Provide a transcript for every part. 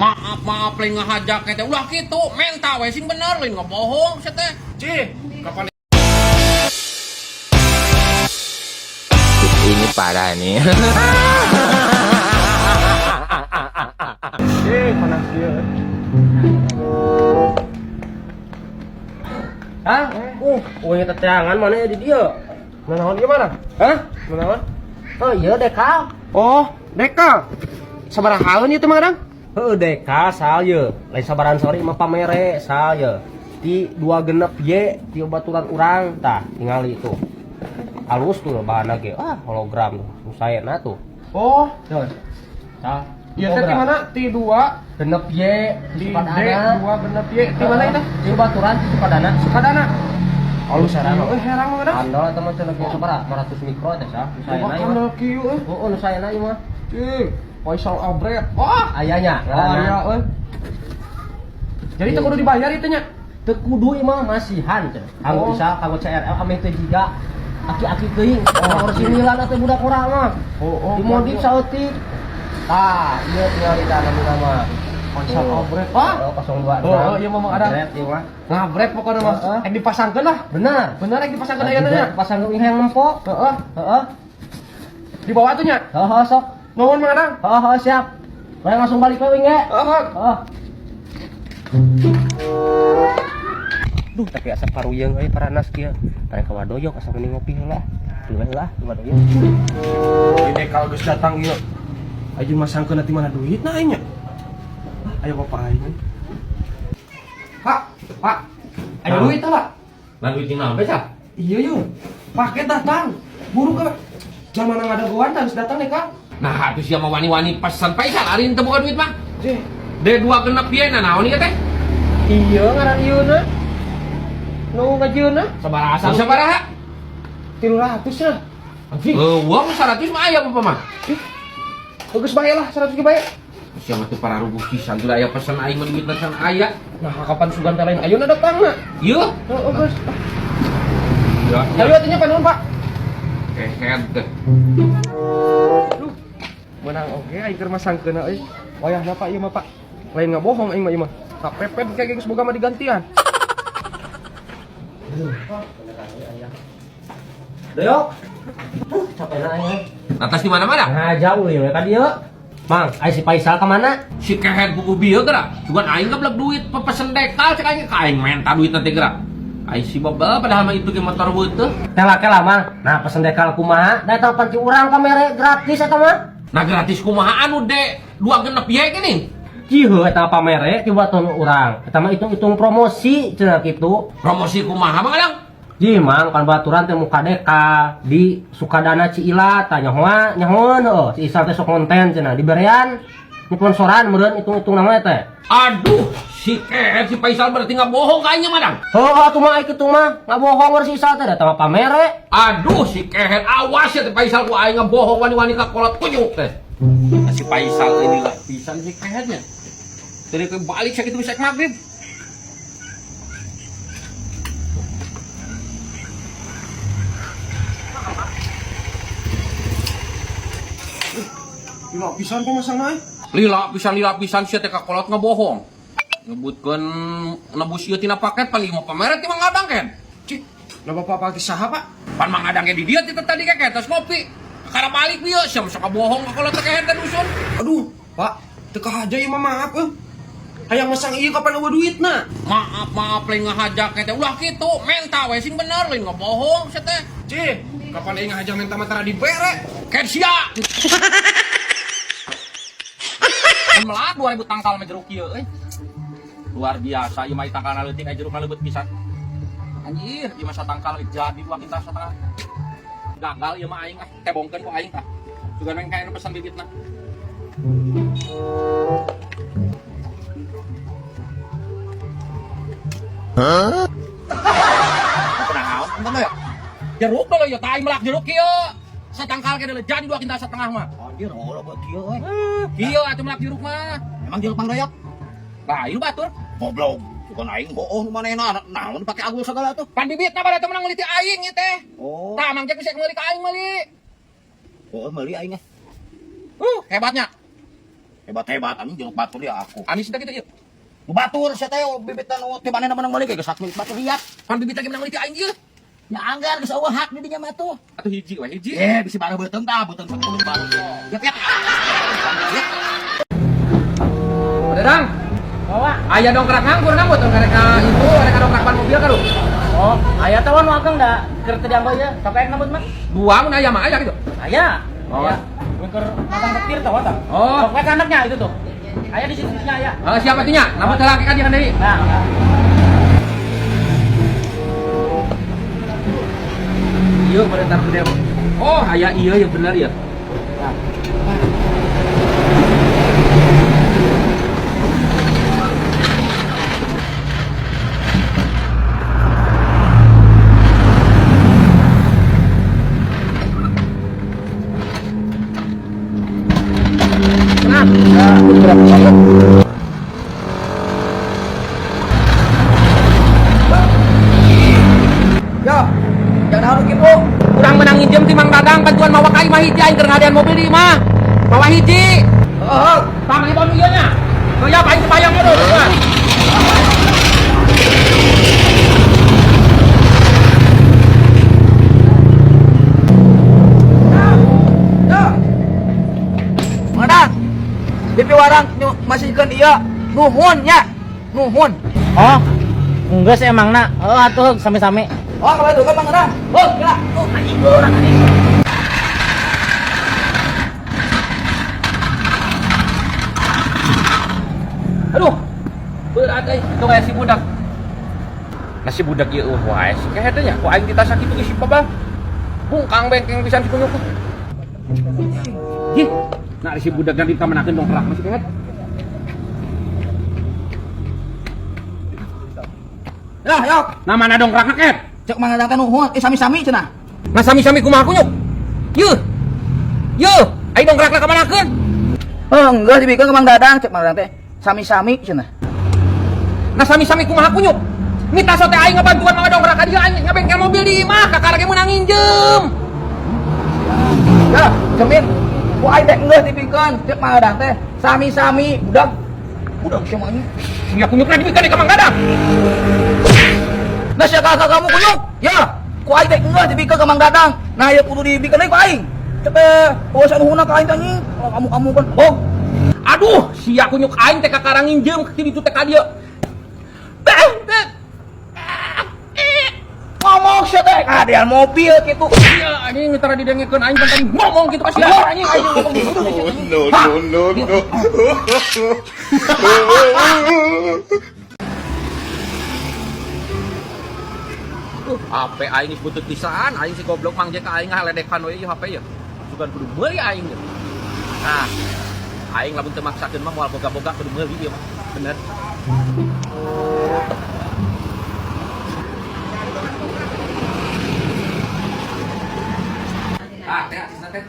Maaf, maaf lain ngahajak teh ulah kitu, menta we sing bener lain ngebohong sia teh. Cih, kapan Ini parah nih. Cih, panas dia. Hah? Uangnya teteangan mana ya di dia? Nanaon ieu mana? Hah? Nanaon? Oh iya dekal. Oh, dekal. Sabaraha haeun ieu teh Mang Adang? Heuh dekal sal ye. Lain sabaran sore mah pamere sal ye. Ti dua genep ye ti baturan urang tah tingali tuh. Halus tuh bahanna ge. Ah, hologram tuh. Nu saena tuh. Oh, Tah. ieu teh ti mana? Ti dua Genep ye di di D Sukadana. dua genep ye. Ti mana itu? Ti baturan ti Sukadana. Sukadana. Halus Ieu eh herang Mang Adang. Andol eta mah cenah sabaraha? 500 mikro teh sah. Nu saena ieu mah. Andol kieu euy. Heeh, nu saena ieu mah. Cih, Faisal Abret. Wah, Ayahnya, aya euy. Jadi teu kudu dibayar ieu teh nya. Teu kudu ieu mah masihan cenah. Kanggo Oh. bisa kanggo CRL ameh teu jiga aki-aki teuing. Oh, orsinilan atuh budak urang mah. Oh, oh. Dimodif saeutik. Tah, ieu tinggal di tanah mah. Faisal Abret. Wah, Oh, 026. Oh, iya, Mang Adang. Abret ieu mah. Ngabret pokoknya mah. Heeh. Ek dipasangkeun lah. Benar. Bener ek dipasangkeun ayeuna nya. Pasang ke yang nempo. Heeh. Heeh. Dibawa tuh nya. Heeh, sok. Nuhun Mang Adang. Heeh, siap. Bae langsung balik we wing ge. Heeh. Heeh. Duh, tapi asa paruyeung euy paranas kieu. Tarik ka wadoyok asa mending ngopi heula. Tuluy heula di wadoyok. Ini dekal geus datang ieu. Ayo masangkeun nanti mana duit na aing nya. Ah, ayo bapak aing. Pak, Pak. Ayo Hah? duit lah. Lah duit naon teh sah? Iya yuk. Paket datang. Buru ke. Zaman ada goan harus datang nih Kak. Nah, atuh sia mah wani-wani pesan Faisal ari teu boga duit mah. Cih. D2 genep ye nah naon ieu teh? Iya ngaran ieu na. Nu ngajieunna Sabaraha? Sabaraha? 300 lah. Anjing. Eueuh 100 mah aya apa mah? Ih. Bagus bae lah 100 ge bae. Sia mah teu pararuguh pisan tuh aya pesan aing mah duit pesan aya. Nah, kapan sugan teh lain ayeuna datangna. Ieu. Heeh, geus. Ya, Ayo atuh nya panuhun, Pak. kehed teh. Duh, menang oke aing keur masangkeun euy. Wayahna Pak ieu mah Pak. Lain ngabohong aing mah ieu mah. Kapepet kayak geus boga mah digantian. Doyok. Capek aing. Atas di mana-mana? Nah, jauh ya ka dieu. Mang, ai si Faisal ka mana? Si kehed buku bieu geura. Cuman aing geblek duit pepesen dekal cek aing ka aing menta duit nanti geura. Aing si bebel padahal mah itu ge motor beuteung. Kela-kela Mang. Nah, pesen dekal kumaha? Da eta panci urang ka mere gratis eta mah. Nah gratis kumaha anu D dua genep ye gini. Cieu eta pamere ti batur urang. Eta mah hitung-hitung promosi cenah kitu. Promosi kumaha Mang Adang? Ji Mang kan baturan teh muka dekal di Sukadana Ciila tah nyahoa nyahoeun heuh si Isal teh sok konten cenah diberean sponsoran meureun hitung-hitung nama teh. Aduh, si kehed si Faisal berarti nggak bohong kayaknya Madang. Heuh atuh mah kitu mah ngabohong si Isal teh da eta mah pamere. Aduh, si kehed awas ya teh Faisal ku aing ngabohong wani-wani ka kolot kunyuk teh. Nah, si Faisal inilah pisan si kehednya. Dari ke balik sakitu bisa maghrib. Lima pisan pemasangna euy. Lila pisan sia teh ka kolot ngabohong. Nyebutkeun nebus ieu tina paket paling mau pamere ti Mang Adang ken. Cih, lah bapak pake saha, Pak? Pan Mang Adang ge di dieu ti tadi ke tos ngopi. Kakara balik bieu sia sok bohong ka kolot teh kehed teh dusun. Aduh, Pak, teu kahaja ieu mah maaf euy. Hayang masang ieu kapan eueuh duitna? Maaf, maaf lain ngahajak teh ulah kitu, menta we sing bener lain ngabohong sia teh. Cih, kapan aing ngahaja menta mah tara dibere? Ken sia. Melak 2000 tangkal mah jeruk ieu euy. Luar biasa ieu mah tangkalna leutik aya jerukna leubeut pisan. Anjir, ieu mah satangkal jadi dua kintal setengah. Gagal ieu mah aing ah, tebongkeun ku aing tah. Sugan we kayak nu pesan bibitna. Hah? Kunaon ente ya? Jeruk dulu ya, tai melak jeruk kieu. Satangkal ke deuleu jadi dua kintal setengah mah. Anjir, oh buat kieu euy. Kieu atuh melak jeruk mah. Emang jeruk pangdoyok? Lah, ieu batur. Goblok. Bukan aing bohong nu manehna naon pake agul segala tuh. Pan bibitna pada teu menang meuli ti aing ieu teh. Oh. Tah Mang Jack bisa meuli ka aing meuli. Oh, meuli aing ah. Hebatnya. Hebat-hebat anjing jeruk batur ya aku. Amis teh kitu ieu. Nu batur sia teh bibitan nu ti manehna menang meuli geus hak milik batur liat. Pan bibit lagi menang meuli ti aing ieu. Nya anggar geus eueuh hak di dinya mah tuh. Atuh hiji we hiji. Eh, bisi baru beuteung tah, beuteung 10 baru. Yap yap. Yap. Dadang. Bawa. Aya dongkrak nganggur nambut dongkrak itu rek dongkrak ban mobil ka lu. Oh, aya teh nu akang da keur teu dianggo ieu. Sok aya nambut mah. Dua mun aya mah aya gitu. Aya. Oh. Aya. Keur matang petir tah tah. Oh. Sok we ka anaknya itu tuh. Aya di situ nya aya. Oh, siapa tuh nya? Nambut heula ka dia deui. Nah, Iya, pada tar gede. Oh, aya iya ya bener ya. Nah. Yo, jangan harus gitu. Kurang menang nginjem ti Mang Dadang bantuan mawa ka imah hiji aing keur ngadean mobil di imah. Mawa hiji. Heeh. Tah mani bonu ieu nya. Oh ya, aing kebayang dulu. Yo. Mana? Bibi warang masihkeun ieu. Nuhun nya. Nuhun. Oh, enggak sih emang nak. Oh, atuh sami-sami. Oh, kalau itu kan Mang Dadang. Oh, gerak. Oh, anjing urang anjing. Aduh. Berat euy, itu kayak si budak. Nah si budak ieu eueuh wae si kehed nya. Ku aing ditasa kitu geus si babang. Bungkang bengkeng pisan si kunyuk. Ih, nah si budak yang dikamanakeun dongkrak mah si kehed. Lah, yok. Nah mana dongkrakna kehed? Cek Mang Dadang teh nuhun, eh sami-sami cenah. Nah sami-sami kumaha kunyuk? Yeuh. Yeuh, aing dongkrakna kamanakeun? Oh, enggak dibikeun ke Mang Dadang, cek Mang Dadang teh sami-sami cenah. Nah sami-sami kumaha kunyuk? Mita sote aing ngabantuan mawa dongkrak ka dieu aing ngabengkel mobil di imah kakara ge meunang nginjem. Ya, cemin. Ku aing teh enggeus dibikeun, cek Mang Dadang teh sami-sami budak. Budak sia mah anjing. Sia kunyukna dibikeun ka Mang Dadang. Nah, sia kakak kamu kunyuk. Ya, ku aing teh enggeus dibikeun ka Mang Dadang. Nah, ieu kudu dibikeun deui ku aing. Cek teh, eueuh nuhunna ka aing teh anjing. Kalau kamu-kamu kan bohong. Aduh, sia kunyuk aing teh kakara nginjem ke ditu teh ka dieu. Bang, teh. Ngomong sia teh kadean mobil kitu. Iya, anjing mitra didengekeun aing tadi ngomong kitu ka sia anjing aing ngomong gitu. No, no, no, no. HP aing geus butut pisan, aing si goblok Mang Jek aing ngaledekan we ieu HP ya. Sugan kudu meuli aing. Nah, aing lamun teu maksakeun mah moal boga-boga kudu meuli ieu mah. Bener. Ah, teh asisna teh.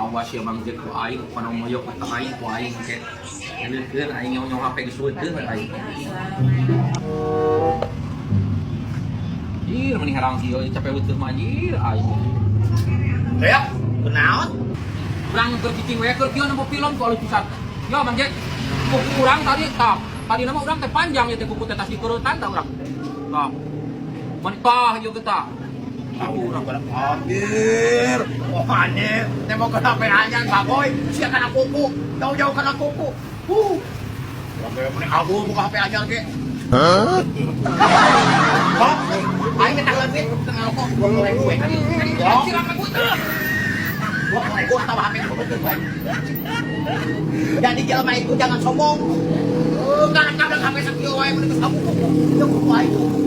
Awas ya Mang Jek ku aing kana moyok ka aing ku aing ke. Ngeukeun aing nyong-nyong HP geus weuteun we aing. Ih, mending herang kieu capek weuteun mah anjir aing. Ya, kunaon? Urang keur cicing we keur kieu nempo film ku alus pisan. Yo Mang Jek, kuku urang tadi tah. Tadi nama urang teh panjang ya teh kuku teh tas dikurutan tah urang. Tah. Mun tah ieu ge tah. Kuku urang. Anjir. Oh, anjir. Tembok ke HP anyar, baboy. Sia kana kuku. Jauh-jauh kana kuku. Huh. Oke, mending aku buka HP anyar ge. Hah? Aing teh leutik tengah rokok 20.000 we. Siram aku teh. 20.000 atau HP aku betul we. Jadi jelema itu jangan sombong. Enggak kadang HP sakieu wae mun geus kamu kuku. Ya kuku aing kuku.